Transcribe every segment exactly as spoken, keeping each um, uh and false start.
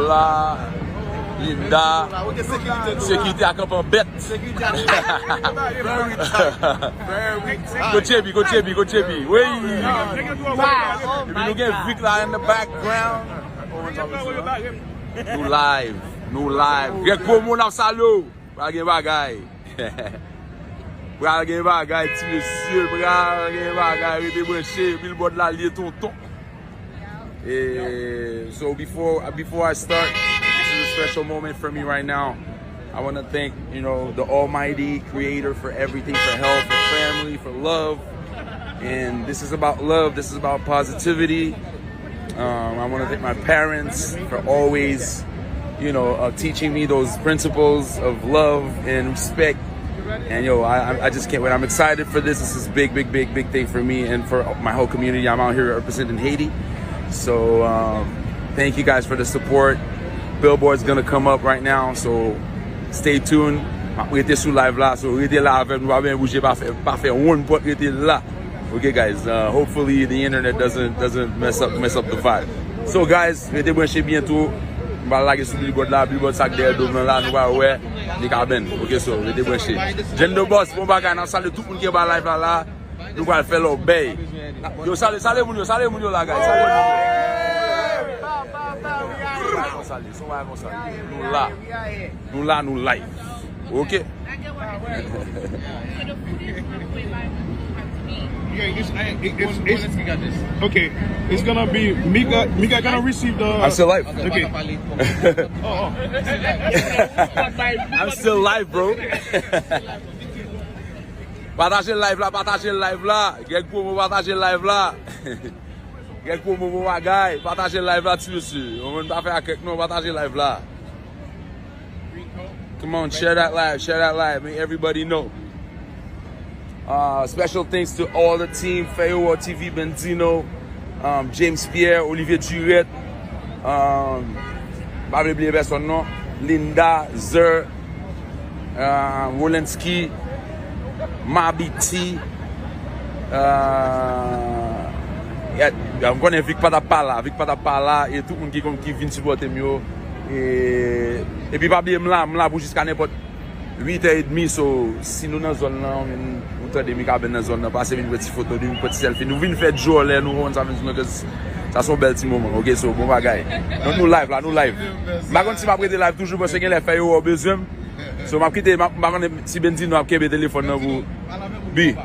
La, Linda, sekirite a kanpe an bèt. Very tight. Very tight. Kote J B, kote J B, kote J B. Wi. Epi nou gen Vic la in the background. Nou live, nou live. Greg Promo, n ap salye w. Pral gen bagay. Pral gen bagay, ti mesye. Pral gen bagay. Rete branche. Billboard la, l ye tonton. Eh, so before before I start, this is a special moment for me right now. I want to thank, you know, the Almighty Creator for everything, for health, for family, for love. And this is about love. This is about positivity. Um, I want to thank my parents for always, you know, uh, teaching me those principles of love and respect. And yo, I, I- I just can't wait. I'm excited for this. This is big, big, big, big thing for me and for my whole community. I'm out here representing Haiti. So um, thank you guys for the support. Billboard's gonna come up right now, so stay tuned. M ap rete sou live la, so rete la avè m, nou pa byen bouje, pa fè, pa fè wonn pòt, rete la. Okay, guys, uh, hopefully the internet doesn't doesn't mess up mess up the vibe. So guys, rete branche, byento m pral lage sou Billboard la, Billboard sa k dèyè do m nan la, nou pral wè li ka benn. Okay, so rete branche. Jendo Boss, bon bagay, n ap salye tout moun ki anba live la la. Nou pral fè lòbèy. Yo, salye, salye moun yo, salye moun yo la, guys. Salye moun yo. Salye, salye, salye. Nou la. Nou la, nou live. Ok. Yeah, it's, I- it- it's, it's okay. It's gonna be Mika. Mika gonna receive the. I'm still live. Okay. Oh, oh. I'm still live, bro. Pataje live la, pataje live la. Greg Promo, pataje live la. Greg Promo, bon bagay. Pataje live la, ti mesye. Yon moun pa fè akèk non, pataje live la. Come on, share that live, share that live. Make everybody know. Uh, special thanks to all the team, Fèyo Wò T V, Benzino, um, James Pierre, Olivier Durette, um, pa vle bliye pèsonn non, Linda, Zer, uh, Wolensky, Mabiti, uh, yeah, m konnen Vic pa t ap pa la, Vic pa t ap pa la, e tout moun ki konn ki vin sipòte m yo. E, epi pa bliye m la, m la pou jiska nenpòt uit è edmi, so si nou nan zòn nan, ou tande Mikaben nan zòn nan, pase vin pran ti foto, vin pran ti sèlfi. Nou vin fè djòlè, nou konprann sa vle di nou, 'cause sa se yon bèl ti moman, ok, so bon bagay. Donk nou live la, nou live. M pa konn si m ap rete live toujou, paske genlè Fèyo Wò bezwen m. So m ap kite, m ap, m pa konnen si Benzino ap kenbe telefòn nan pou Bi.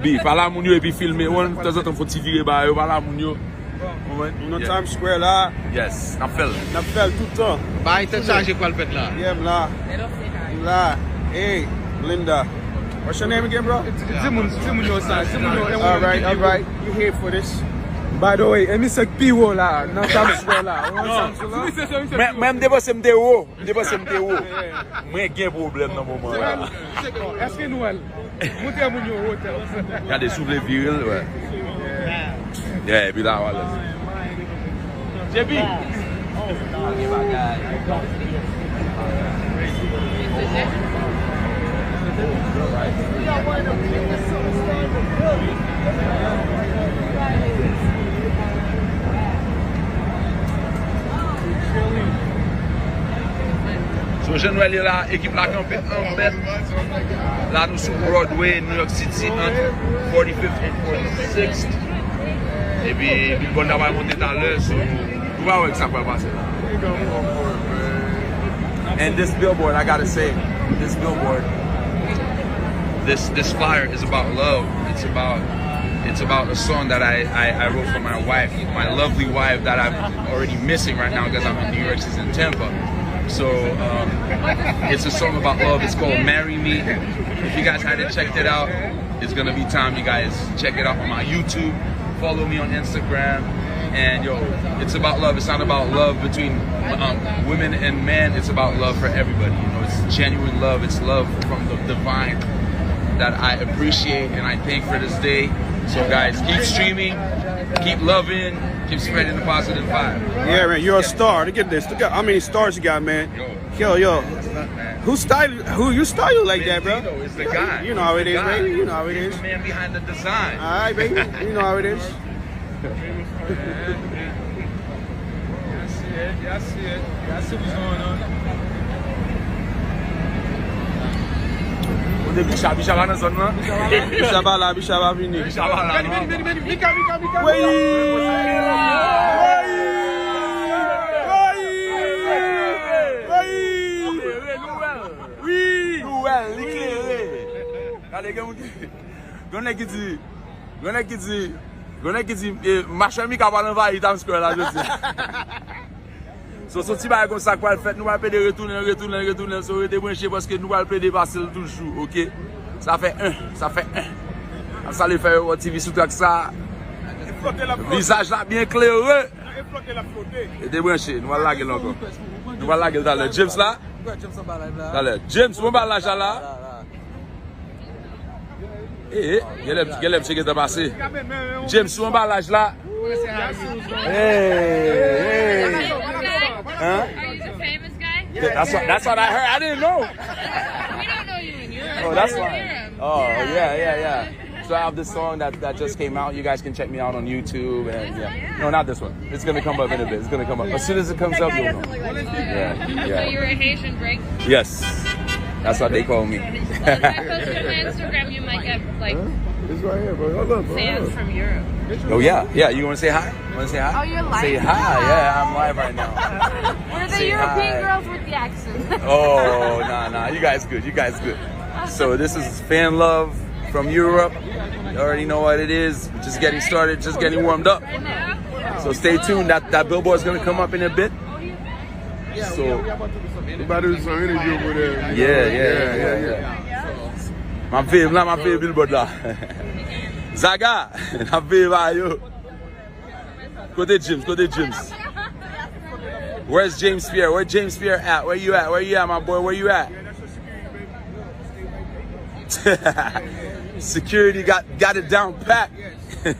Bi, pale a moun yo epi filme. Wan, tanzantan fò ti vire ba yo, pale a moun yo. Ou konprann? Nou nan Times Square la. Yes, n ap fè l. N ap fè l tout tan. Bay tèt chaje pral fèt la. Yeah, m la. M la. Hey, Linda. What's your name again, bro? Di moun, di moun yo sa, di moun yo. All right, all right. You here for this? By the way, e misye k pi wo la, nan Times Square la. Ou nan Times Square la? Mwen, mwen, m te panse m te wo. M te panse m te wo. Mwen gen pwoblèm nan moman la. Èske nou wè l? Montre moun yo wotè. Gade, si w vle vire l, wè. Yeah, epi la, wale. J B. So, jan nou wè l la, ekip la kanpe an bèt. La, nou sou Broadway, New York City, ant forty-fifth and forty-sixth. Epi, Billboard la pral monte talè, so, nou va wè ki sa pral pase la. And this billboard, I gotta say, this billboard, this this flyer is about love. It's about it's about a song that I, I, I wrote for my wife, my lovely wife that I'm already missing right now because I'm in New York. She's in Tampa. So um, it's a song about love. It's called Marry Me. If you guys hadn't checked it out, it's gonna be time you guys check it out on my YouTube. Follow me on Instagram. And yo, it's about love. It's not about love between um, women and men. It's about love for everybody. You know, it's genuine love. It's love from the divine that I appreciate and I thank for this day. So guys, keep streaming, keep loving, keep spreading the positive vibe. Yeah, man, you're a star. Look at this. Look at how many stars you got, man. Yo, yo. Who style? Who you style you like that, bro? Benzino is the guy. You know how it is, He's the guy. Baby. You know how it is. The man behind the design. All right, baby. You know how it is. Kote Bicha, Bicha pa nan zòn nan. Bicha pa la, Bicha pa vini. Bicha pa la, non. Vini, vini, vini, vini, vini, Mika, Mika, Mika. Wi! Wi! Wi! Nou wè l, li klere. Gade gen moun ki, gen nèg ki di, gen nèg ki di, gen nèg ki di, eh, machè Mika pral anvayi Times Square la jodi. So, se yon ti bagay konsa k pral fèt, nou pral plede retounen, retounen, retounen. So, rete branche paske nou pral plede pase l toujou, oke? Sa fè en, sa fè en. N ap salye Fèyo World T V sou track sa. Vizaj la byen klere. Rete branche, nou pral lage l ankò. Nou pral lage l talè. James la? Talè. James, ou anba laj la la? Eh, eh, genlè, genlè, misye gentan pase. James, sou anbalaj la. Hey, hey. Huh? Are you the famous guy? That's what, that's what I heard. I didn't know. We don't know you in Europe. Oh, that's fine. Oh, yeah, yeah, yeah. So I have this song that, that just came out. You guys can check me out on YouTube and yeah. No, not this one. It's gonna come up in a bit. It's gonna come up. As soon as it comes up, you'll know. Yeah, yeah. So you're a Haitian break? Yes. That's what they call me. If I post it on my Instagram, you might get, like, It's right here, bro. Hold up, bro. Fans from Europe. Oh, yeah. Yeah, you wanna say hi? Wanna say hi? Oh, you're live? Say hi. Yeah, I'm live right now. We're the European girls with the accent. Oh, nah, nah. You guys good. You guys good. So this is fan love from Europe. You already know what it is. We're just getting started, just getting warmed up. So stay tuned. That, that billboard's gonna come up in a bit. So, we about to do some interview over there. Yeah, yeah, yeah, yeah. M ap veye, m la, m ap veye billboard la. Zaga, m ap veye ba yo. Kote James? Kote James? Where's James Pierre? Where James Pierre at? Where you at? Where you at, my boy? Where you at? Security got, got it down pat. N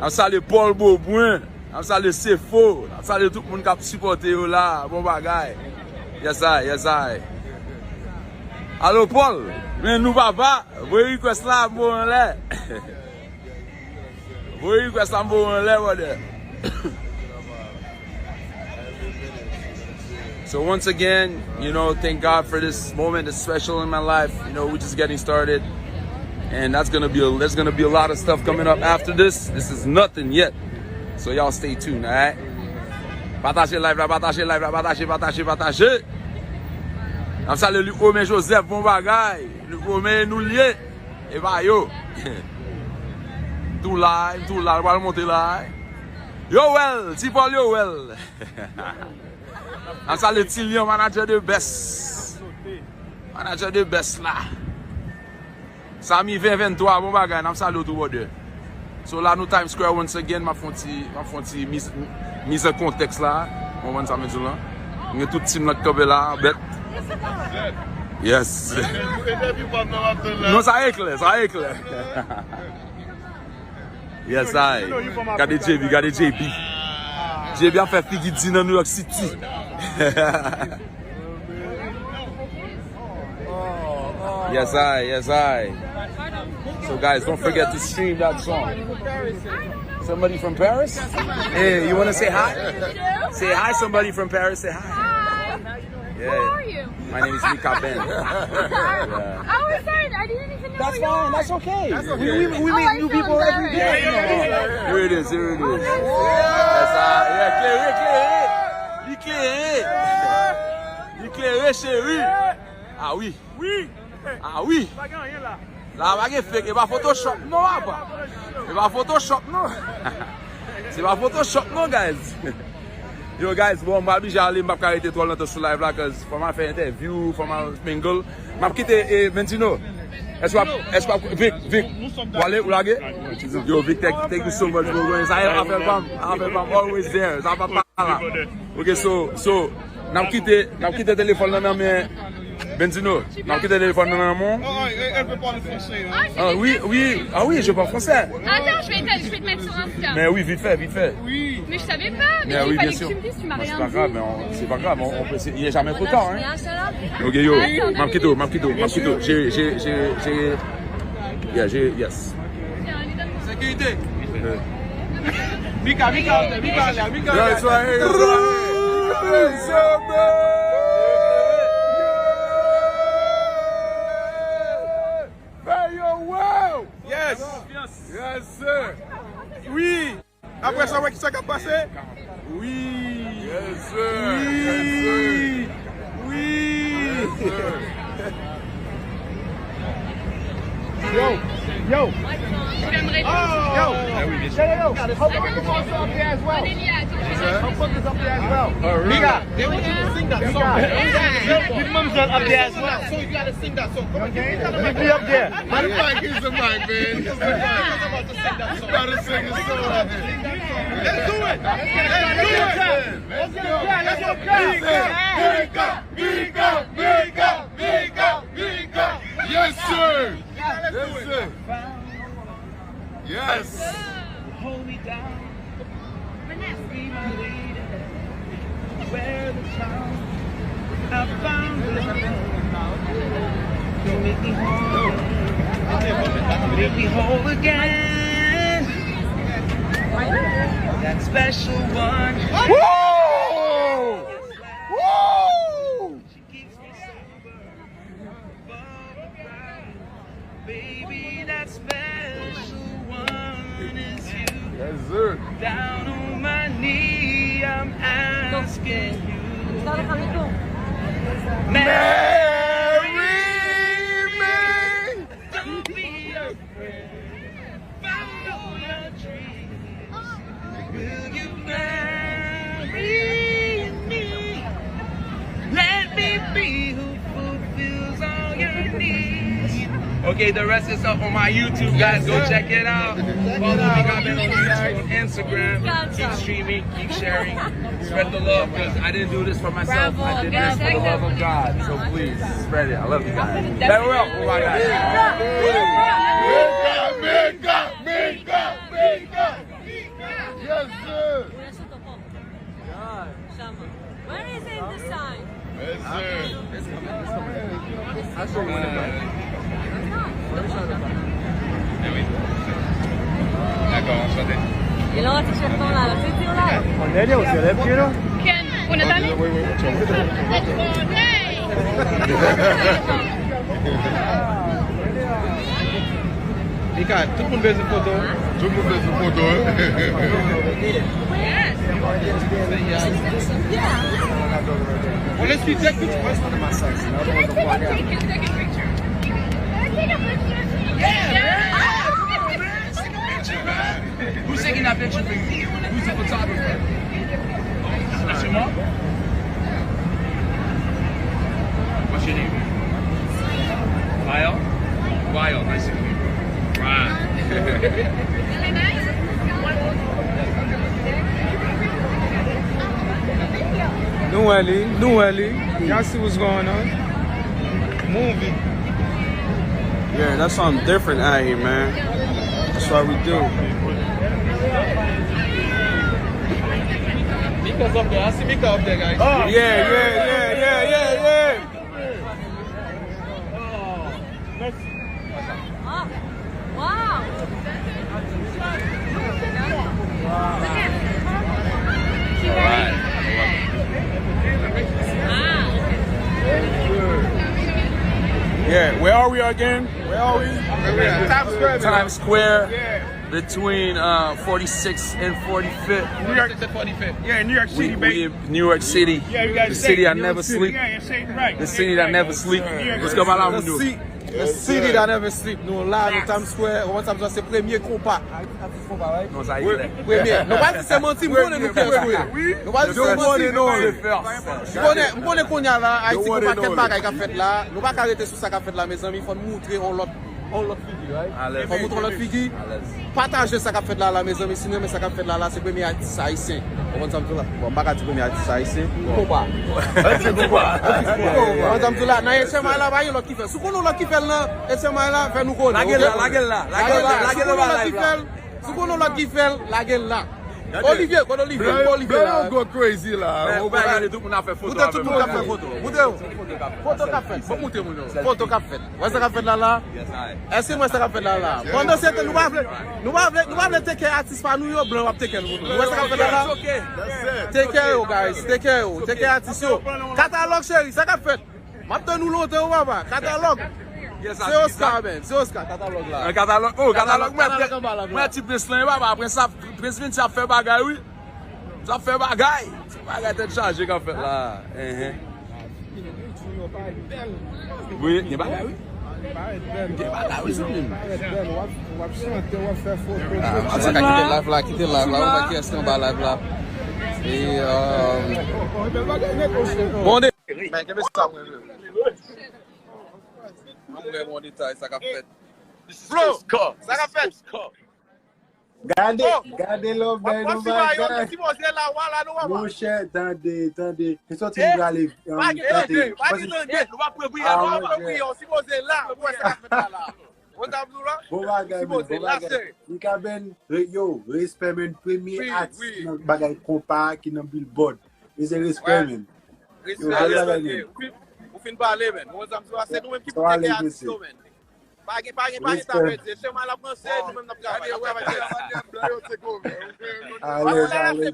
ap salye Paul Beaubrun. N ap salye Sefo. N ap salye tout moun k ap sipòte yo la. Bon bagay. Yes I, yes I. Alo Paul, men nou papa. Voye request la, m voye anlè. Voye request la, m voye anlè, brother. So once again, you know, thank God for this moment. It's special in my life. You know, we're just getting started. And that's gonna be a, there's gonna be a lot of stuff coming up after this. This is nothing yet. So y'all stay tuned, alright? Pataje live la, pataje live la, pataje, pataje, pataje. N ap salye Luc Romain Joseph, bon bagay. Luc Romain, nou lye. E pa yo. Tou la, tou la, pral monte la. Yo wè l, Ti Paul yo wè l. N ap salye Ti Lion, manager de best. Manager de best la. Samy ven venntwa, bon bagay, n ap salye w tou, brother. So la nou Times Square once again, m ap fè yon ti, m ap fè yon ti miz, miz an kontèks la. Ou konprann sa m di w lan? M gen tout team lan k kanpe la, bèt. Yes. Non, sa e klè, sa e klè. Yes I. Gade J B, gade J B. J B ap fè figi di nan New York City. Yes I, yes I. So guys, don't forget to stream that song. Somebody from Paris? Hey, you wanna say hi? Say hi, somebody from Paris. Say hi. Hi. Yeah. Who are you? My name is Mika Ben. Yeah. I was sorry, I didn't even know. That's fine. That's okay. That's okay. We, we, we meet new people every day. Here it is. Here it is. Yes I. Yeah, klere, klere. Li klere. Li klere, cheri. Ah wi. Wi. Ah wi. Pa gen anyen la. La pa gen fake, e pa Photoshop non, apa. E pa Photoshop non. Se pa Photoshop non, guys. Yo, guys, bon, m pral blije ale, m p ap ka rete twò lontan sou live la, cause fò m al fè entèvyou, fò m al mingle. M ap kite, eh, Ventino. Èske w ap, èske w ap, Vic, Vic, w ale, ou lage? Yo, Vic, thank, thank you so much, bro. Sa e afè pa m, afè pa m, always there. Sa pa pa la. Ok, so, so, n ap kite, n ap kite telefòn nan nan men Benzino. N ap kite telefòn nan nan men w. Ah, elle peut parler français, hein. Ah oui, oui, ah oui, je parle français. Attends, je vais te, je vais te mettre sur Insta. Mais oui, vite fait, vite fait. Oui. Mais je savais pas, mais il fallait que tu me dises, tu m'as rien dit. Mais oui, bien sûr. Non, c'est pas grave, mais on, c'est pas grave, on, on peut, c'est, il est jamais trop tard, hein. Ok, yo, m ap kite w, m ap kite w, m ap kite w. J'ai, j'ai, j'ai, j'ai, yeah, j'ai, yes. Sécurité. Euh. Mika, Mika, Mika, Mika, Mika. Yes, right here, yes, right here. Yes, sir, man. Very well. Yes. Yes, sir. Wi. Apre sa, wè kisa k ap pase? Wi. Yes, sir. Wi. Yes, sir. Wi. Yes, sir. Yo, yo. Yo, yo, yo. How about we also up there as well? How about this up there as well? Oh, really? Mika. They want you to sing that song. Mika. Leave Mamzelle up there as well. So you gotta sing that song. Come on, give me that. Leave me up there. Give the mic, give the mic, man. Give the mic. You gotta sing the song. Let's do it. Let's do it. Let's go. Let's go. Big up, big up, big up, big up, big up. Yes, sir. Yes, sir. Yes. Hold me down. Be my leader. Where the child I found you. Don't make me whole. Make me whole again. That special one. Woo! Woo! She keeps me sober. Baby, that special one is you. Yes, sir. Down on my knee, I'm asking you. Marry me. Don't be afraid. Follow your dreams. Will you marry me? Let me be who fulfills all your needs. Okay, the rest is up on my YouTube, guys. Go check it out. Follow me, Mika Ben on YouTube, on Instagram. Keep streaming, keep sharing. Spread the love, 'cause I didn't do this for myself. I did this for the love of God. So please, spread it. I love you guys. Very well. Oh my God. Mika, Mika, Mika, Mika. Yes, sir. Where is it, the sign? Yes, sir. I'll show you when it comes. There we go. D'accord, enchanté. E la w ap ti chèf tan la, la, se di w la. Kònèlye, ou se lèv pye nou? Ken, ou nan tande? Mika, tout moun bezwen foto. Tout moun bezwen foto. Well, let's be, take pictures. Can I take a picture? Can I take a picture? Yeah, man. Who's taking that picture for you? Who's the photographer? That's your mom? What's your name? Lyle? Lyle, nice to meet you. Right. Nou wè li, nou wè li. Y'all see what's going on? Movie. Yeah, that's something different out here, man. That's what we do. Mika's up there. I see Mika up there, guys. Yeah, yeah, yeah, yeah, yeah, yeah. Ah, wow. Yeah, where are we again? Where are we? Times Square, man. Times Square, yeah, between uh, forty-sixth and forty-fifth. New York. Forty-fifth. Yeah, New York City, baby. New York City. Yeah, you guys say New York City. The city that never sleep. Yeah, you say it right. The city that never sleep. Let's go, New York City. The city that never sleep. Nou la, nou Times Square. Ou konn Times Square, se premye konpa. Atis konpa, right? Non, sa e klè. Premye. Nou pa di se manti, m konnen nou kè sou yo. Nou pa di se manti. M konnen, m konnen kounye a la, Ayiti konpa, kèk bagay k ap fèt la. Nou pa ka rete sou sa k ap fèt la, mezanmi. Fò n moutre yon lòt, yon lòt figi, right? Fò n moutre yon lòt figi. Pataje sa k ap fèt la, la, mezanmi. Si nou renmen sa k ap fèt la, la, se premye atis ayisyen. Ou konn sa m di w la? Bon, m pa ka di premye atis ayisyen. Konpa. Konpa. Ou konn sa m di w la? Nan H M I la, pa gen lòt ki fè l. Si w konnen yon lòt ki fè l nan H M I la, fè nou konnen, oke? Lage l la, lage l la. Lage l la, lage l la, lage l la. Si w konnen yon lòt ki fè l, lage l la. Olivier, kote Olivier? Blan, Olivier blan la. Yo go crazy la. Ou pa gade tout moun ap fè foto. Moute tout moun k ap fè foto. Moute yo. Foto k ap fèt. Bon, moute moun yo. Foto k ap fèt. Wè sa k ap fèt la la? Èske wè sa k ap fèt la la? Pandan se tan, nou pa vle, nou pa vle, nou pa vle teke atis pa nou yo, blan w ap teke nou. Wè sa k ap fèt la la? Teke yo, guys. Teke yo. Teke atis yo. Katalòg cheri, sa k ap fèt? M ap tann ou lontan, wi, papa. Katalòg. Se Oscar, men. Se Oscar, katalòg la. An katalòg. Oh, katalòg, mwen, katalòg anba la, mwen, ti prens lan, wi, papa. Prens ap, prens vin ti ap fè bagay, wi. Ti ap fè bagay. Se bagay tèt chaje k ap fèt la. Enhen. Wi, gen bagay, wi. Gen bagay, wi, zanmi m. W ap chante, w ap fè foto. Ah, sa ka kite live la, kite live la. Ou wè kiyès ki anba live la. E, euh, bon, de- Men, kenbe sa mwen vle. Mwen mwen bon detay, sa k ap fèt. Bro, sa k ap fèt? Gade, oh, gade love bay nou bagay. Monchè, tande, tande. Se sòti m prale, um, tande. Pa gen tande, nou pa priye, nou pa priye, ou sipoze la, ou wè sa k ap fèt la la. Ou wè sa m di w la? Bon bagay, men, bon bagay. Mikaben, re-, yo, respè, men, premye atis nan bagay konpa ki nan Billboard. Mezye, respè, men. Yo, bèl bagay, men. Ou fin pale, men. Ou wè sa m di w la, se nou menm ki pou teke atis yo, men. Pa gen, pa gen, pa gen sa pèdi. Chemen l ap ranse, nou menm n ap travay, n ap travay. Alèz, alèz, mesye.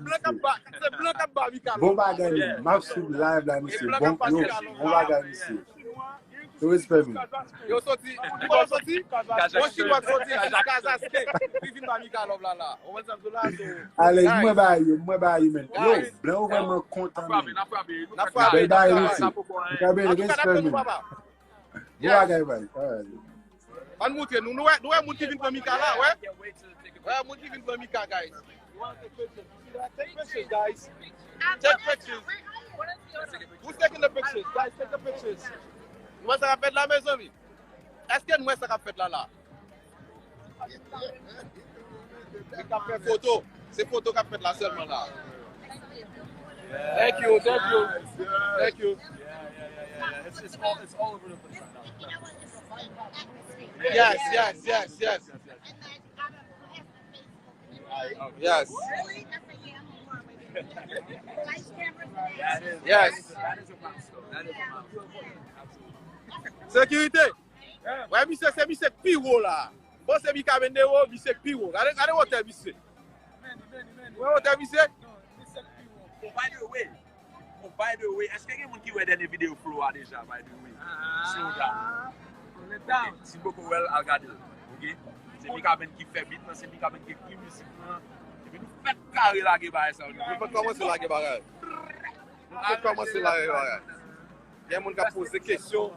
Bon bagay, men. M ap swiv live la, mesye. Bon, yo, bon bagay, mesye. Yo, respè, men. Yo soti, yo soti, yon Chinwa k soti Kazaske, li vin ba Mika love la, la. Ou konn sa m di w la, so. Alèz, mwen ba yo, mwen ba yo, men. Yo, blan yo vrèman kontan, men. N ap frape, n ap frape. Bèl bagay, mesye. Mikaben, respè, men. Bon bagay, bay. Alright. Ann moutre nou. Nou wè, nou wè moun ki vin pran Mika la, wè? Wè, moun ki vin pran Mika, guys. You wanna take pictures? You gotta take pictures, guys. Take pictures. Who's taking the pictures? Guys, take the pictures. Nou wè sa k ap fèt la, mezanmi? Èske nou wè sa k ap fèt la, la? Li ka fè foto. Se foto k ap fèt la sèlman la. Thank you, thank you. Thank you. It's, it's all, it's all over the place right now. Yes, yes, yes, yes. Yes. Yes. Sekirite. Wè, misye, se misye k pi wo la. Bon, se Mikaben de wo, misye k pi wo. Gade, gade wotè misye. Wè wotè misye? Oh, by the way, oh, by the way, èske gen moun ki wè dènye videyo Flo a deja, by the way? Slow down. Ok, si poko wè l, al gade l. Ok? Se Mikaben ki fè beat lan, se Mikaben ki ekri mizik lan. Epi nou fèk kare lage bagay sa yo. Nou fèk kòmanse lage bagay. Nou fèk kòmanse lage bagay. Gen moun k ap poze kesyon.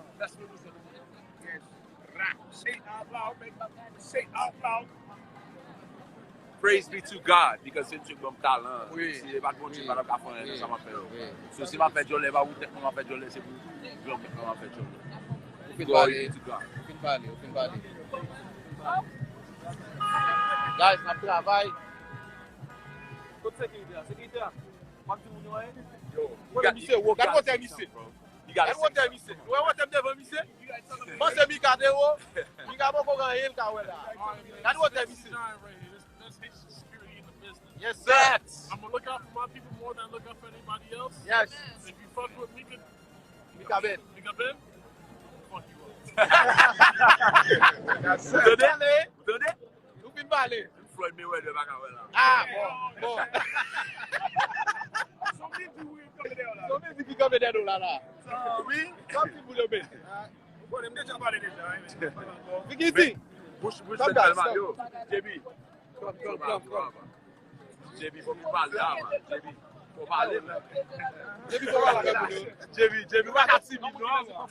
Say out loud, make my mama say out loud. Praise be to God, because se Dye k ban m talan. Wi. Si se pa t Bondye, m pa t ap ka fè anyen nan sa m ap fè yo. Wi. So, si m ap fè djòlè, e pa pou tèt mwen m ap fè djòlè, se pou Granmèt mwen m ap fè djòlè. Ou fin pale. Glory be to God. Ou fin pale, ou fin pale. Guys, n ap travay. Kote sekirite a? Sekirite a? W ap di moun yo anyen? Yo, kote misye wo? Gade wotè misye. Gade wotè misye. Ou wè wotè m devan misye? Panse Mika te wo. Mika poko gen anyen l ka wè la. Gade wotè misye. Yes, sir. I'm gonna look out for my people more than I look out for anybody else. Yes. If you fuck with Mika, Mikaben. Mikaben, fuck you up. Yes, sir. Ou tande? Ou tande? Nou fin pale. Floyd Mayweather pa ka wè la. Ah, bon, bon. Son mizik ki kanpe dèyè w la. Son mizik ki kanpe dèyè nou la, la. Wi. Kòm si pou yo beni. Ou konnen m deja pale deja, wi. Fikiti. Bouch, bouch, yo. J B. Come, come, come, come. J B, fò m pale a, man. J B, fò pale, man. J B, fò pale avèk moun yo. J B, J B, pa ka timid, non. Ou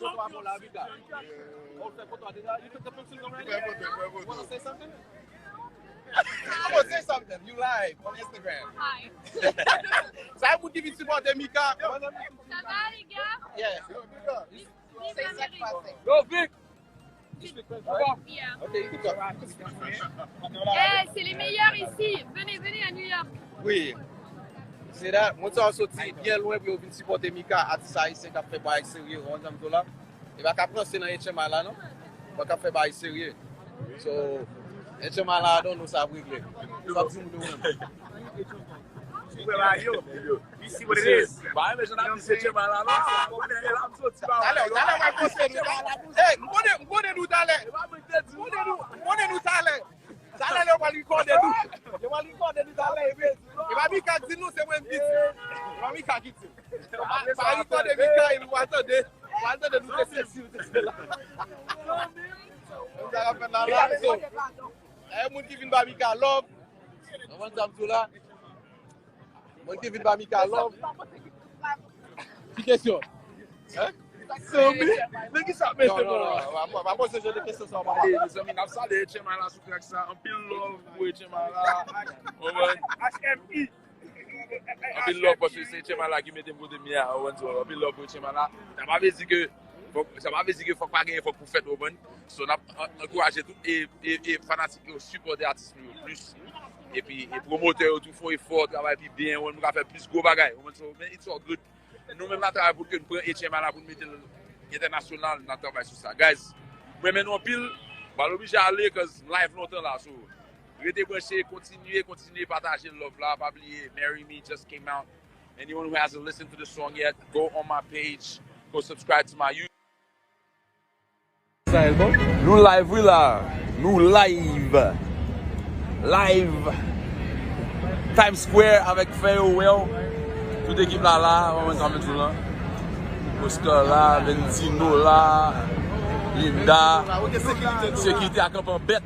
fè foto a deja? You took the pictures already? Fè foto, fè foto. You wanna say something? Come on, say something. You live on Instagram. Hi. Sa e moun ki vin sipòte Mika. Ça va, les gars? Yeah. Yo, Mika. Yo, Vic! You speak French, right? Yeah. Okay, you can talk. Eh, c'est les meilleurs ici. Venez, venez à New York. Wi. Se la, moun sa yo soti byen lwen pou yo vin sipòte Mika, atis ayisyen k ap fè bagay serye, ou konn sa m di w la. E pa k ap ranse nan H M I la, non. Bon, k ap fè bagay serye. So, H M I la, I don't know sa ap regle. Sa ap di moun yo menm. Ou wè ba yo. You see what it is. Ba men jan ap di se Chema la non. Talè, talè mwen poste nou. Hey, m konnen, m konnen nou talè. M konnen nou, m konnen nou talè. Talè yo pral rekòde nou. Yo pral rekòde nou talè epi e pa Mika ki di nou se mwen ki di. E pa Mika ki di. Pa rekòde Mika e nou pral tande. Pral tande nou te sesi, nou te sela. Moun sa ap fè la la so. E moun ki vin ba Mika love. Konprann sa m di w la? Moun ki vin ba Mika love. Ki kesyon? Hein? Sanbi? Men ki sa mete non, non, non, pa poze jan de kesyon sa w pa. Mezanmi, n ap salye H M I la sou track sa. Anpil love pou H M I la. Konprann? H M I. Anpil love paske se H M I la ki mete m kote m ye a. Ou konprann? Anpil love pou H M I la. Sa pa vle di ke fòk, sa pa vle di ke fòk pa gen efò pou fèt, ou konprann? So n ap an- ankouraje tout e, e, e fanatik yo sipòte atis nou yo plis. Epi e pwomotè yo tou fè efò, travay pi byen, ou konprann, nou ka fè plis gwo bagay, ou konprann? So, men it's all good. Nou menm n ap travay pou ke n pran H M I la pou n mete l entènasyonal, n ap travay sou sa. Guys, mwen renmen nou anpil. M pral oblije ale cause live lontan la, so rete branche, kontinye, kontinye pataje love la. Pa bliye Marry Me just came out. Anyone who hasn't listened to the song yet, go on my page, go subscribe to my YouTube. Sa e bon? Nou live wi la. Nou live. Live. Times Square avèk Fè Yo Wè W. Tout ekip la la, mwen sa mwen di w la. Oscar la, Ventino la, Linda. Sekirite a kanpe an bèt.